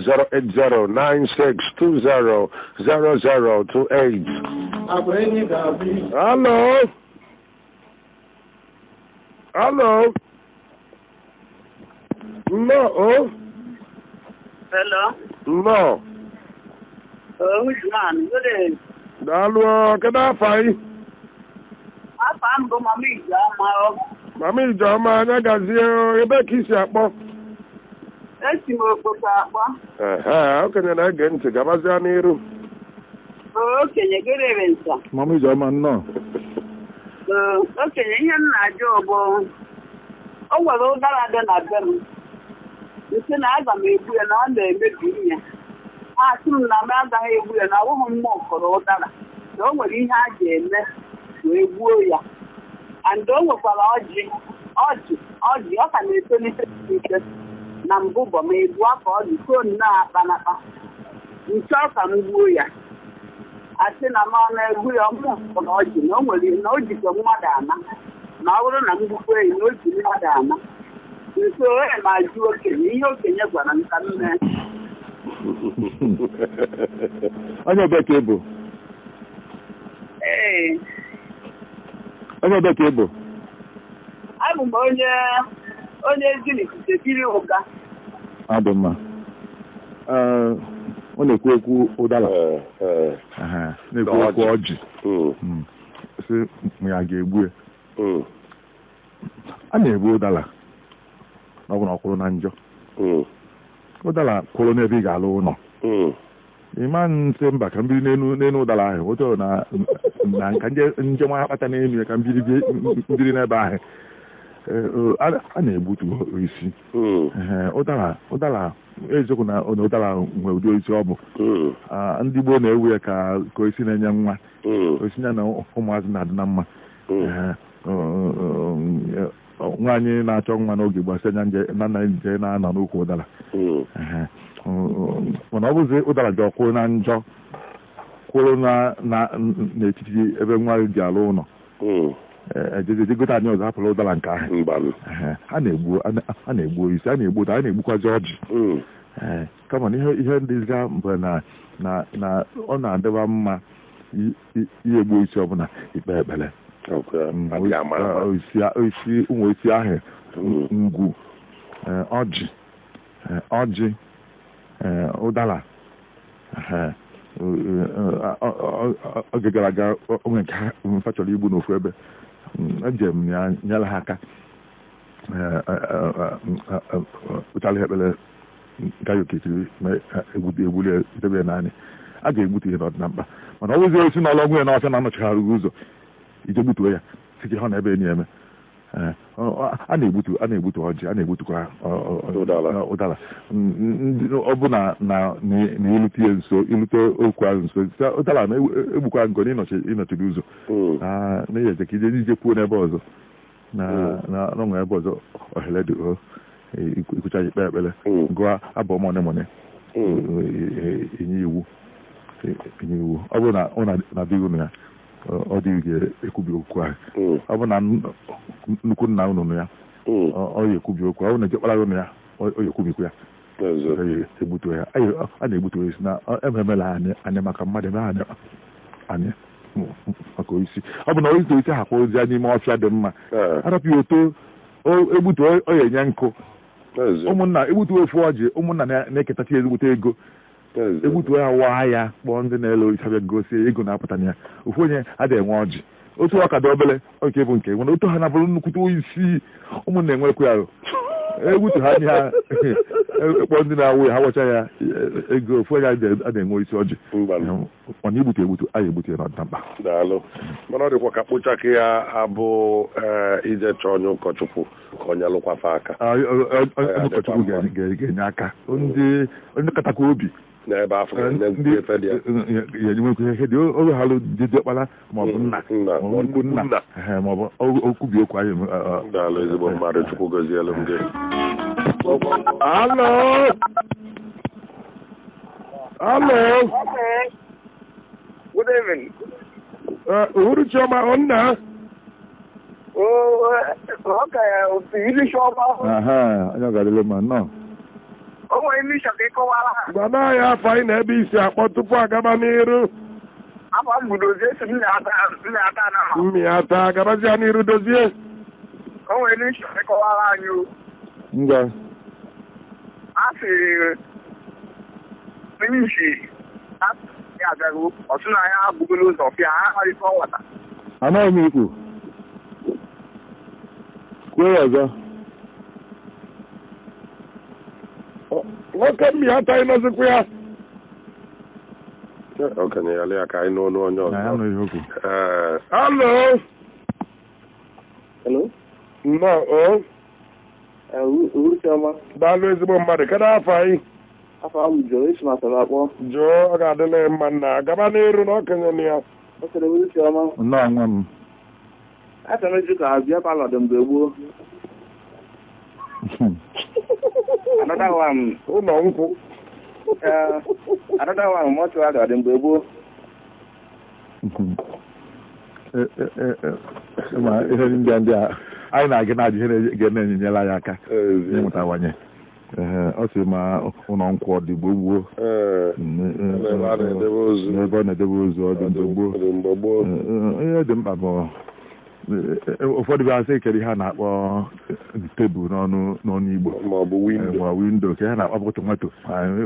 08096200028. Hello? Hello? No. Hello? No. Which one? Good day. Daalụ, kedu afọ anyị? Afọ m bụ Mama Ijeọma. Mama Ijeọma, anya gazie ebe ka isi akpọ? Esi m Okpoko akpọ. Ehe, okenye na-ege ntị, gabazie n'iru. Okenye, gịnị nsa? Mama Ijeọma, nnọọ. Okenye, ihe m na-ajụ bụ o nwere ụdara dị na be m nsị na aga m egbu ya na ọ na-emebi ihe. Asị m na m agaghị egbu ya na ọwụghị mmụọ kọrọ ụdara na o nwere ihe a ga-eme wee gbuo ya. And o nwekwara ọjị ọjị ọ ka na-etolite ike na mbụ bụ ma egbu afọ ọjị ko nnọọ akpanakpa nche ọ ka m gbuo ya. Asị na m ọ na-egbu ya mmụọ kọrọ ọjị na o nwere na o jikọ mmadụ ama na ọ bụrụ na m gbukwa ya na o ji mmadụ ama. Nso e ma jụ okenye ihe okenye gwara m ka m mee. Onye ebe ka ị bụ? Ee. Onye ebe ka ị bụ? Abụ m onye Ezinifite Ụga. Adị mma. Ọ na-ekwu okwu ụdara. Na-ekwu okwu ọjị. Sị ma ya ga-egbu ya. A na-egbu ụdara ọ bụ na ọ kwụrụ na njọ. Ụdara kwụrụ n'ebe ị ga-alụ ụlọ. Ịma nsị mba ka mbiri n'elu ụdara ahụ otu na nka njem akpata n'elu ya ka mbiri n'ebe ahụ. A na-egbutu isi. Ụdara eziokwu na ụdara nwere ụdị osisi ọ bụ. Ndị gboo na-ewu ya ka osisi na-enye nwa. Osisi ya na ụmụazị na-adị na mma. Nwaanyị na-achọ nwa n'oge gbasịa na nna nje na-anọ n'ukwu ụdara. Mana ọ bụzi ụdara dị ọkwụrụ na njọ kwụrụ n'etiti ebe nwa ji alụ ụlọ. Ejeje gote anyị ọzọ hapụrụ ụdara nke ahụ. A na-egbu isi, a na-egbu ụdara, a na-egbukwazi ọjị. Kama na ihe ndị ga mgbe na ọ na-adịba mma ihe egbu isi ọbụla ikpe ekpere. Ụmụ isi ahụ ngwu, ọjị, ụdara. Oge gara aga onwe nke mfa chọrọ igbu n'ofu ebe, ejem ya nyere ha aka kpụchara ekpere gaghị okirikiri ma egbuli debe naanị. A ga-egbutu ihe n'ọdịna mkpa, mana ọ bụzi osi n'ọlụ ọgwụ ya n'ọfịa na-anọchigharị ụzọ ije gbutuo ya site ha na ebe enyi eme. A na-egbutu ọjị, a na-egbutukwa ụdara. Ọ bụ na ilute ya nso, ilute okwu ahụ nso, ụdara na-egbukwa nkọ na ịnọchiri ụzọ na ihe ka ije kwuo n'ebe ọzọ na n'ọnwa ebe ọzọ ohere dị ikwucha ikpe ekpere gụọ abụ mọne mọne enye iwu. Ọ bụrụ na ọ na-adịghị unu ya, ọ dịghị ga-ekwubi okwu ahụ. Ọ bụ na nnukwu nna unu ya, ọ ga-ekwubi okwu. Ọ bụ na jekpara unu ya, ọ ga-ekwubikwu ya. Egbutu ya. A na-egbutu isi na ememela anyị maka mmadụ eme anyị maka osisi. Ọ bụ na osisi osisi ha kwa ozi ya n'ime ọfịa dị mma. Arapụ ya oto egbutu ọ ga-enye nkụ. Ụmụnna egbutu ofu ọjị, ụmụnna na-eketacha ezigbote ego. Egbutu ya waa ya kpọọ ndị na-ele osisi abịa gosi ego na-apụta na ya. Ofu onye adịghị enwe ọjị. Otu ọka dị obere oke bụ nke nwere otu ha na-abụrụ nnukwute osisi, ụmụnna enwerekwa ya. Egbutu ha nye ha kpọọ ndị na-awụ ya ha wacha ya ego. Ofu onye adịghị enwe osisi ọjị. Mana igbutu egbutu a ga-egbutu ya n'ọdịna mkpa. Daalụ. Mana ọ dịkwa ka kpochaka ya abụ ije chọọ onye ụkọchukwu ka onye lụkwafa aka. Onye ụkọchukwu ga-enye aka ndị katakwa obi n'ebe afọ ihe dị oge ha lụ didiọkpara maọbụ nna maọbụ nna maọbụ okwubi okwu anyị. Daalụ ezigbo mmadụ, Chukwu gozielu m gị. Alo. Alo. Good evening. Uhuruchi ọma, ọ nna? Okay, Uhuruchi ọma. Aha, onye ga-adịle mma nnọọ. O nwere ndị ịchọ ka ịkọwara ha. Gwana ya afọ anyị na ebe isi akpọ tupu agaba n'iru. Afọ m bụ Dozie, si Mmịata na. Mmịata, gabazie n'iru Dozie. O nwere ndị ịchọ ka ịkọwara anyị o. Ngwa. A sị nshi ya abịago, ọ sị na ya abụgolo ụzọ fịa, ha amalite ọwata. Anaghị m ikwu. Kwuo ya ọzọ. Nwoke Mmịata ịnọzikwa ya. Okenye ya lee ka anyị n'ọnụ onye ọzọ. Alo. Hello. Nnọọ. Uhuruchi ọma. Daalụ ezigbo mmadụ. Kedu afọ anyị? Afọ m Jụọ, esi m Asaba akpọ. Jụọ, ọ ga-adịla mma nna. Gaba n'iru na okenye na ya. Okere uhuruchi ọma. Nnọọ nwa m. Achọrọ m ịjụ ka bịa palọ dị mgbe gboo. Another one. Ụlọ nkwụ. Another one, mọchụarị ọ dị mgbe gboo. Ihe ndị a anyị na-aga na-ajụ ihe ga-enyere anyị aka ịmụtawanye. Ọ sị ma ụlọ nkwụ ọ dị gboo gboo. N'ebe ọ na-edebe ozu ọ dị mgbe gboo. Ihe dị mkpa bụ Ụfọdụ bịa sị kere ihe a na-akpọ tebụl n'ọnụ Igbo maọbụ windo ka ihe na-akpọ tomato.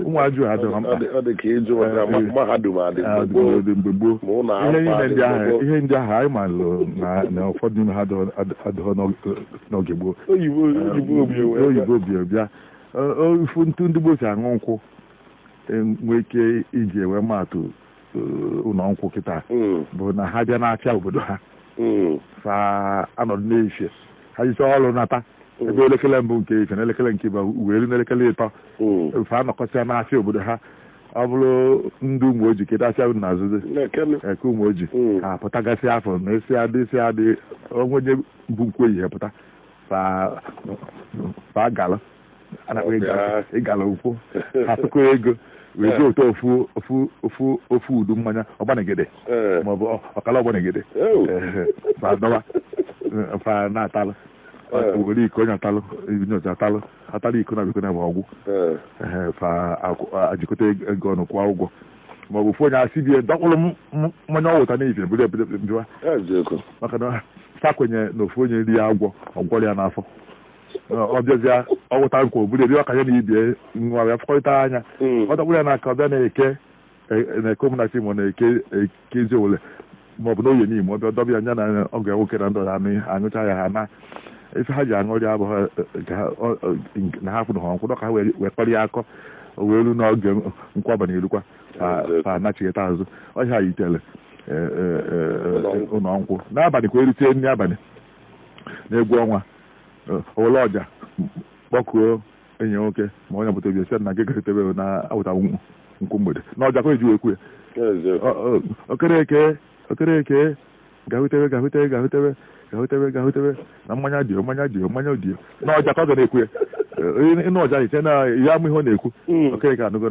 Ụmụ ajụ adịghị mkpa. Ọ dị ka ịjụ mahadum adị mgbe gboo. Ihe ndị ahụ anyị malụ na ụfọdụ n'ime ha adịghị n'oge gboo. Oyibo bịa ifu ntụ ndị gboo si aṅụ nkwụ nwee ike iji ewe maatụ ụlọ nkwụ kịta bụ na ha bịa n'afịa obodo ha fa anọdụ n'efie ha jicha ọrụ nata ebe elekere mbụ nke efe na elekere nke ịba wee ru n'elekere ịtọ fa anọkọsịa n'afịa obodo ha. Ọ bụrụ ndị ụmụ oji kedu afịa na azụzụ eke ụmụ oji ha pụtagasị afọ na esi adị esi adị onwe onye bụ nkwu ehihie pụta fa gala ịgala ụkwụ ha tụkọ ego wee jee ụtọ ofu udu mmanya ọgbanegede maọbụ ọkala ọgbanegede fa dọwa fa na-atalụ were iko onye atalụ onye ọzọ atalụ atalụ iko na biko na bụ ọgwụ fa ajikọta ego ọnụ kwụọ ụgwọ maọbụ ofu onye asị bie dọkpụrụ mmanya ọwụta n'ifie buru ebido bịwa maka na fa kwenye na ofu onye ri agwọ ọgwọrọ ya n'afọ ọ bịazịa ọwụta nkwa oburu eri ọka ya na ibie nwa ya fụkọrịta anya ọ dọkpụrụ ya n'aka ọ bịa na-eke na-eke ụmụnachi ma na-eke ezi owele maọbụ n'oye n'ime ọ bịa dọbịa anya na ọgụ ya nwoke na ndị ọzọ aṅụcha ya ha na ife ha ji aṅụrị abụghị na ha kwụrụ ha nkwụ dọka ha wee kọrịa akọ wee ru n'oge nkwụ abalị erukwa fa nachigheta azụ ọhịa yitere ụlọ nkwụ n'abalị kwa eritie nri abalị na-egwu ọnwa owele ọja kpọkuo enyi nwoke ma onye bụta obi na gị goritebe na awụta nkwụ mgbede na ọja kwa eji wee kwue okereke okereke gahutebe gahutebe gahutebe gahutebe gahutebe na mmanya dị mmanya dị mmanya dị na ọja ka ọ ga na-ekwu ya ịnụ ọja iche na ya amụ ihe ọ na-ekwu. Okereke anụgo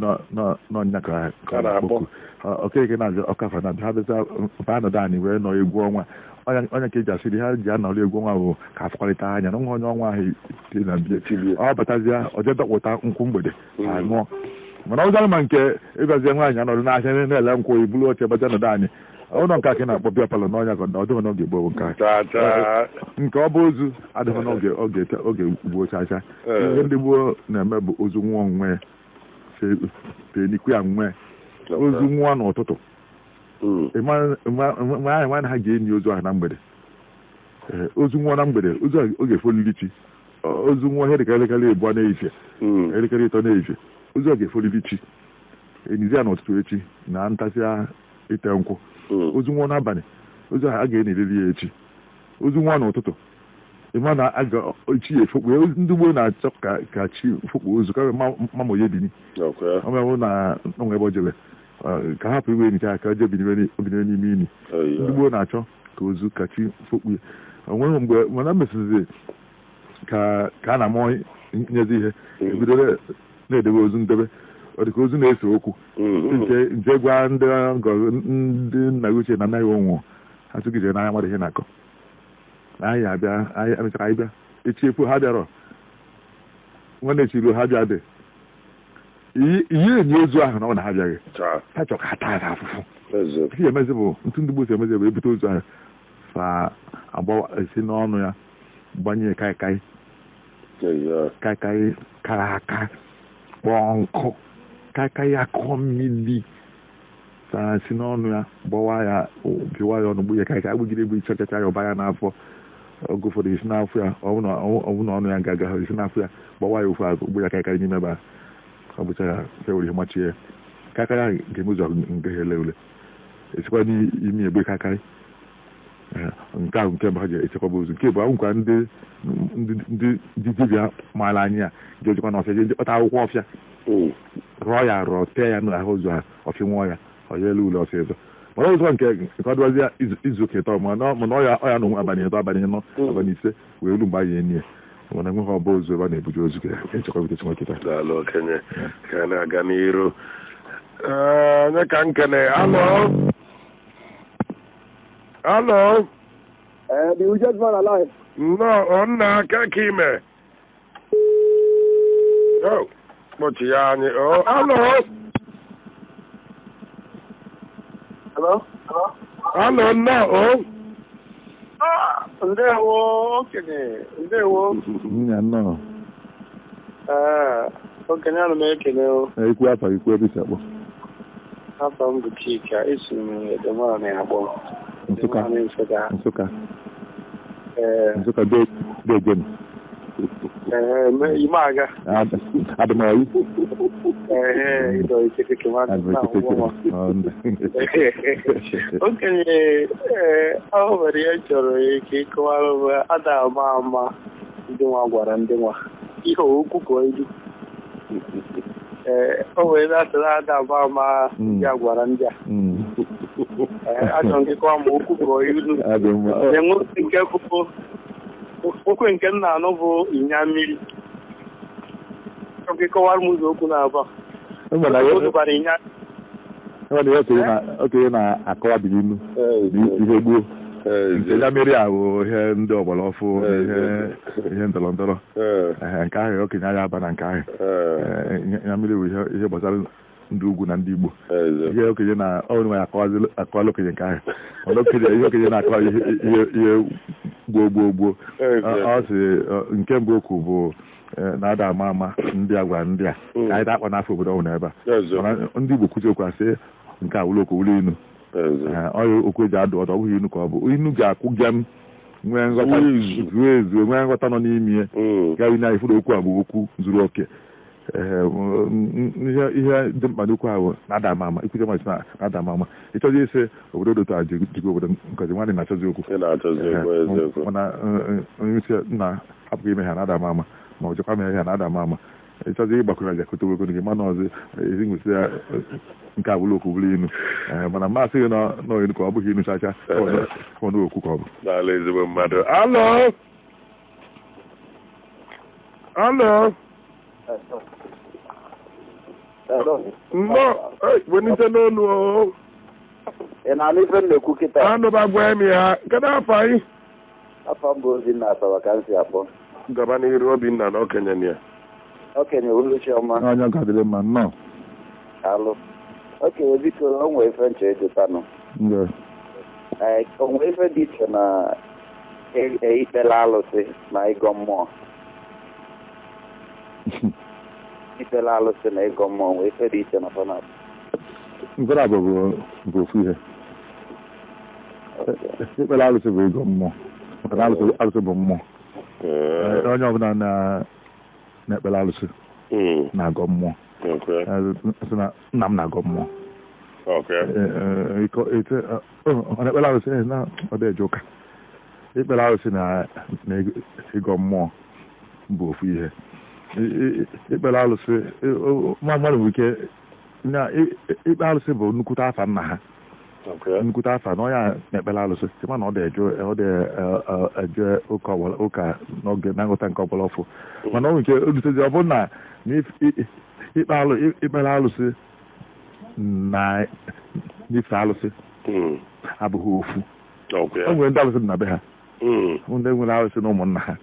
n'ọnya ka ọ na-akpọku Okereke na-abịa ọkafa na ha bịa mpa anọdụ anyị wee nọ egwu ọnwa onye ka eji asịrị ha ji anọrọ egwu ọnwa bụ ka afọkọrịta anya na nwa onye ọnwa ahụ na bie ọ batazịa ọje dọkpụta nkwụ mgbede aṅụọ. Mana ọzọ ma nke ịbịazie nwaanyị anọdụ n'ahịa na-ele nkwụ ibulu oche gbaja nọdụ anyị ụlọ nke akị na-akpọ bịa palọ n'ọnya ka ọ dịghị n'oge gboo nke nke ọ bụ ozu adịghị n'oge oge gboo chacha. Ihe ndị gboo na-eme bụ ozu nwụọ nwe penikwu ya nwe ozu nwụọ n'ụtụtụ ịma ha ga-enyi ozu ahụ na mgbede. Ozu nwụọ na mgbede ozu ahụ oge efoliri chi. Ozu nwụọ ihe dịka elekere 2 n'ehihie elekere 3 n'ehihie ozu ahụ ga-efoliri chi enizi ya n'ụtụtụ echi na ntasịa ite nkwụ. Ozu nwụọ n'abalị ozu ahụ a ga-eniriri ya echi. Ozu nwụọ n'ụtụtụ ịma na chi ya efokpu. Ndị gboo na-achọ ka chi fokpu ozu ka mama onye bini ọ na onwe ebe o jebe ka hapụ iwe enyicha aka je binye n'ime ili. Ndị gboo na-achọ ka ozu ka chi fokpu ya. Onweghị mgbe mana mesizi ka a na-amụ nyezi ihe ebido na-edebe ozu ndebe ọ dị ka ozu na-ese okwu nje gwa ndị nna uche na anaghị onwụ ha tụgide n'anya mmadụ ihe na-akọ anyị abịa anyị emechara anyị bịa echi efu ha bịarọ nwanne echi ruo ha bịa dị ihe enyi ozu ahụ na ọ na ha bịaghị ha chọrọ ka ha taa ha afụfụ. Ihe emezi bụ ntụ ndị gboo si emezi bụ ebute ozu ahụ fa agba esi n'ọnụ ya gbanye kaikai kaikai kara aka kpọọ nkụ kaikai akọ mmiri sa si n'ọnụ ya gbawa ya pịwa ya ọnụ gbu ya kaikai agbụgide egbu ịchọchacha ya ọba ya n'afọ oge ụfọdụ esi n'afọ ya ọbụ na ọnụ ya ga-aga esi n'afọ ya gbawa ya ofu azụ gbu ya kaikai n'ime ebe a ọ bụcha ya fewere ihe machie ya kaikai ahụ ga-eme ụzọ nke ha ele ule esikwa n'imi egbe kaikai nke ahụ nke mbụ ha ji echekwaba ozu. Nke bụ ahụ ndị dibịa maara anyị ya ji ejikwa n'ọfịa je kpata akwụkwọ ọfịa rụọ ya rụọ tee ya n'ahụ ozu ha ọfịa nwụọ ya ọ ya elu ule ọsịsọ. Mana ọzọ nke ọ dịwazi izu ụka ịtọ mana ọ ya na onwe abalị 3 abalị 4 abalị 5 wee ru mgbe anyị enyi ya mana enweghị ọba ozu ebe a na-ebuje ozu ka echekwabute Chineke. Daalụ okenye ka na-aga n'iru onye ka nkene alọ Hello. The richest man alive. No, nna ka ka ime. Oh, kpọchi ya anyị. Oh, hello. Hello? Hello, nna, oh. Ndewo okenye, ndewo. Nna nnọọ. Ee, okenye ana m ekele o. Ikwu afa ikwu ebe isi akpọ. Afọ m bụ Chika, esi m Edemani akpọ. Nsụka. Nsụka. Nsụka. Ee. Nsụka dejem. Ee, ime aga. Adịmayi. Ee, ịdọ ikekeke mmadụ na ụgwọ. Okenye, ee, ọ nwere ihe chọrọ ka ịkọwara m ada ama ama ndị nwa gwara ndị nwa. Ihe okwu ka ilu. Ee, o nwere na-asịrị ada ama ama ndị a gwara ndị a. Ee, achọrọ m ka ịkọwa ma okwu ka ilu. Nke bụ okwu nke m na-anụ bụ ịnya mmiri. Ọ kọwara m ụzọ okwu na-abụọ. Okenye na-akọwabiri inu ihe gboo. Ịnya mmiri a bụ ihe ndị ọgbara ọfụ, ihe ndọrọ ndọrọ. Nke ahụ okenye anya aba na nke ahụ. Ịnya mmiri bụ ihe gbasara ndị ugwu na ndị Igbo. Ihe okenye na ọ ya akọwala okenye nke ahụ. Mana ihe okenye na-akọwa ihe gboo gboo gboo. Ọ sị nke mbụ okwu bụ na-ada ama ama ndị a gwara ndị a ka anyị na-akpa n'afọ obodo ọhụrụ ebe a. Mana ndị Igbo kwuchi okwu asị nke a wụlụ okwu wụlụ inu. Ọya okwu eji adụ ọdụ, ọ bụghị inu ka ọ bụ. Inu ga-akwụ gem nwee nghọta zuo ezu, nwee nghọta nọ n'ime ya. Gaghị na ifuru okwu a bụ okwu zuru oke. Ihe dị mkpa n'okwu ahụ na-ada ama ama, ikwute masị na-ada ama ama. Ịchọzi isi obodo dị otu a jigo obodo nkozi nwanne na-achọzi okwu. Mana onye isi nna hapụghị ime ha na-ada ama ama, ma ọ jekwa mee ha na-ada ama ama. Ịchọzi ịgbakọrọ aja kote ego gị mana ọzọ ezi nwesị ya nke abụla okwu bụrụ inu. Mana mmasị gị nọ inu ka ọ bụghị inu chacha, ọ n'okwu ka ọ bụ. Daalụ ezigbo mmadụ. Alo! Alo! Nnọọ, welite n'olu o. Ị na-anụ ife m na-ekwu kịta? Anụba gwa m ya. Kedu afọ anyị? Afọ m bụ Obinna Asaba ka m si akpọ. Gaba n'iru Obinna na okenye na ya. Okenye Oluchiọma. Onye gadịrị mma nnọọ. Alụ. Okenye biko o nwee ife nche ịjụtanụ. O nwee ife dị iche na ikpere alụsị na ịgọ mmụọ. Ikpere alụsị na ịgọ mmụọ nwee ife dị iche na fọnat. Nkọrọ abụọ bụ ofu ihe. Ikpere alụsị bụ ịgọ mmụọ. Maka na alụsị bụ mmụọ. Onye ọbụla na-ekpere alụsị na-agọ mmụọ. Sị na nna m na-agọ mmụọ. Ọ na-ekpere alụsị na ọ dị eje ụka. Ikpere alụsị na ịgọ mmụọ bụ ofu ihe. Ikpere alụsị mmadụ nwere ike na ikpe alụsị bụ nnukwute afa nna ha. Nnukwute afa na onye na-ekpere alụsị sịma na ọ dị eje ụka n'oge na nghọta nke ọgbara ọfụ. Mana ọ nwere ike olutezi ọ bụrụ na ikpere alụsị na ife alụsị abụghị ofu. O nwere ndị alụsị dị na be ha, ndị nwere alụsị na ụmụnna ha,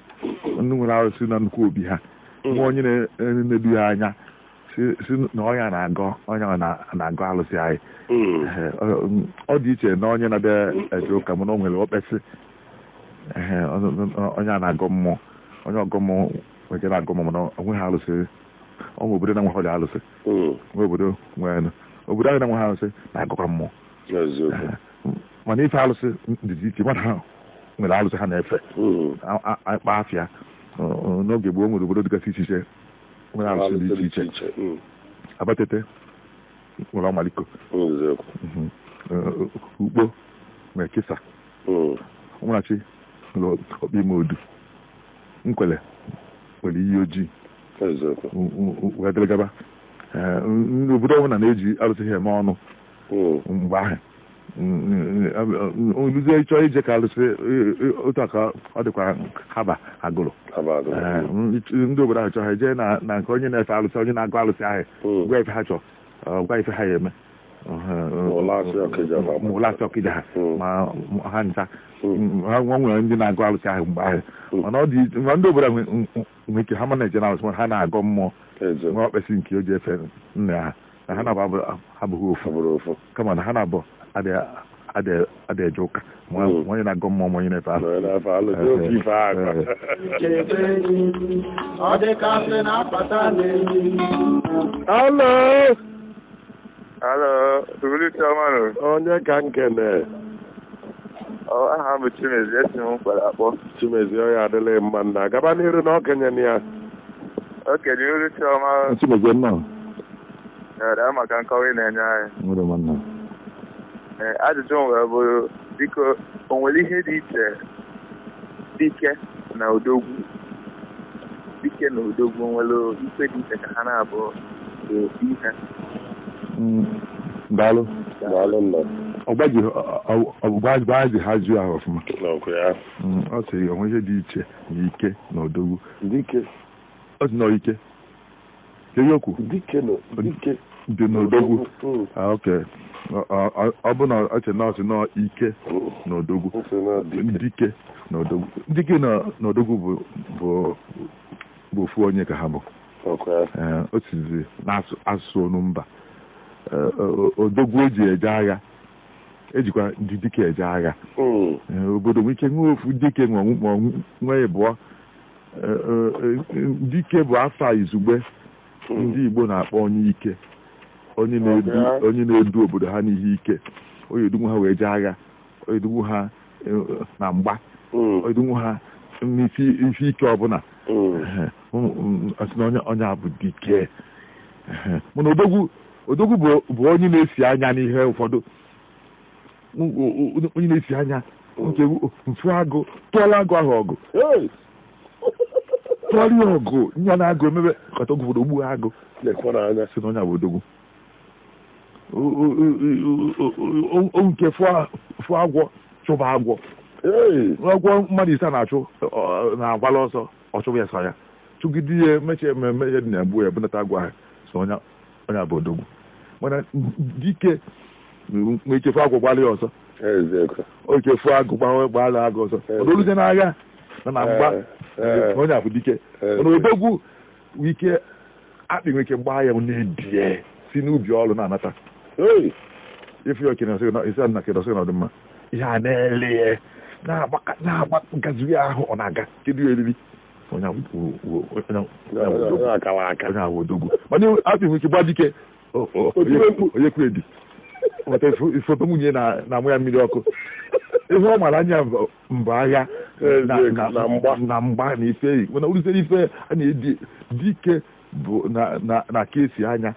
ndị nwere alụsị na nnukwu obi ha. Nwa onye na-edu ya anya si na onye na-agọ onye na-agọ alụsị anyị. Ọ dị iche na onye na-abịa eje ụka mana o nwere okpesị. Onye a na-agọ mmụọ, onye ọgọ mmụọ nwere na-agọ mmụọ mana o nweghị alụsị. Ọ nwe obodo na-enweghị ọdị alụsị, nwe obodo nwere obodo ahụ na-enweghị alụsị na-agọkwa mmụọ. Mana ife alụsị dị iche, mmadụ ha nwere alụsị ha na-efe akpa afịa. N'oge gboo nwere obodo dịgasị iche iche nwere alụsị dị iche iche. Abatete nwere ọmaliko, Ukpo nwere Kisa, Ụmụnachi nwere Okpi Ime Odu, Nkwele nwere iyi ojii, wee dịrị gaba. Ndị obodo ọbụla na-eji alụsị ha eme ọnụ mgbe ahụ. Oluzie chọọ ije ka alụsị otu aka ọ dịkwa haba agụrụ. Ndị obodo ahụ chọọ ha jee na nke onye na-efe alụsị, onye na-agụ alụsị ahụ, gwa ife ha chọọ, gwa ife ha ya eme. Ụlasị ọkịja ha ma ha ncha ha nwere ndị na-agụ alụsị ahụ mgbe ahụ. Mana ndị obodo ahụ nwere ike ha ma na-eje na alụsị, ha na-agọ mmụọ nwa okpesi nke o ji efe nna ha na ha na-abụ abụghị ofu, kama na ha na-abụ ada eje ụka, ma onye na-agọ mmụọ, ma onye na-efe alụ. Alo. Alo, onye ka nkene? Aha m bụ Chimezie, esi m mkpara akpọ. Chimezie, ọ ya adịla mma nna, gaba n'iru na okenye na ya. Okenye uru Chioma. Chimezie nnọọ. Ee, maka nkọwa ị na-enye anyị. Nwere m nna. Ee, ajụjụ m wee bụrụ, biko, o nwere ihe dị iche dike na odogwu? Dike na odogwu nwere ife dị iche ka ha na-abụ ofu ihe? Daalụ. Daalụ nna. Ọgbaji ha ju ahụ ọfụma. Ọ sị onwe ihe dị iche na ike na odogwu. Dike. Ọ sị na ike. Eziokwu. Dike na dike dị n'odogwu. Okay. Ọ bụ na ọ sị na ọ sị na ike na odogwu. Dike na odogwu. Dike na odogwu bụ ofu onye ka ha bụ. O sizi n'asụsụ onu mba. Odogwu eji eje agha, ejikwa ndị dike eje agha. Obodo nwere ike nwee ofu dike ma nwee ịbụọ. Dike bụ afa izugbe ndị Igbo na-akpọ onye ike, onye na-edu obodo ha n'ihe ike. Onye edunwu ha wee jee agha, onye edunwu ha na mgba, onye edunwu ha n'ife ike ọbụla. Onye a bụ dike. Mana odogwu odogwu bụ onye na-esi anya n'ihe ụfọdụ, onye na-esi anya nke mfu agụ tụọla agụ ahụ ọgụ, tụọrọ ya ọgụ nya na agụ emebe kọta ogwu ụfọdụ ogbu agụ si na onye bụ odogwu. Nke fụ agwọ chụba agwọ, agwọ mmadụ ise na-achụ na-agbala ọsọ, ọ chụba ya sọ ya chụgide ihe mechie mmemme ihe dị na-egbu ya ebunata agwọ ahụ, so onye bụ odogwu. Mana dike nwee ike fụ agwọ gbalị ọsọ, oke fụ agụ gbalị agụ ọsọ, ọdụrụzie n'agha na mgba, onye bụ dike. Mana odogwu nwee ike akpị nwee ike gbaa ya na-ebie si n'ubi ọrụ na-anata ife ya okenye isi na kedọsị na ọdịmma ihe a na-ele na-agba ngaziri ahụ ọ na-aga kedu ya eriri onye awụ odogwu. Mana akpị nwee ike gbaa dike onye kwu edi nweta ifoto nwunye na-amụ ya mmiri ọkụ, ihe ọ mara anya mbụ agha na mgba na ife eyi. Mana uruzere ife a na-edi dike bụ na ka esi anya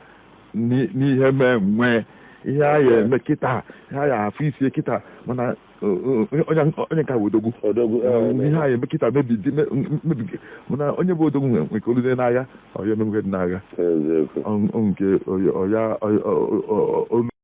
n'ihe mee nwee ihe a ya eme kịta, ihe a ya afụ isi kịta. Mana onye nka bụ odogwu, ihe a ya eme kịta mebi. Mana onye bụ odogwu nwere nke oluzie n'agha, ọya ememghe dị n'agha nke ọya.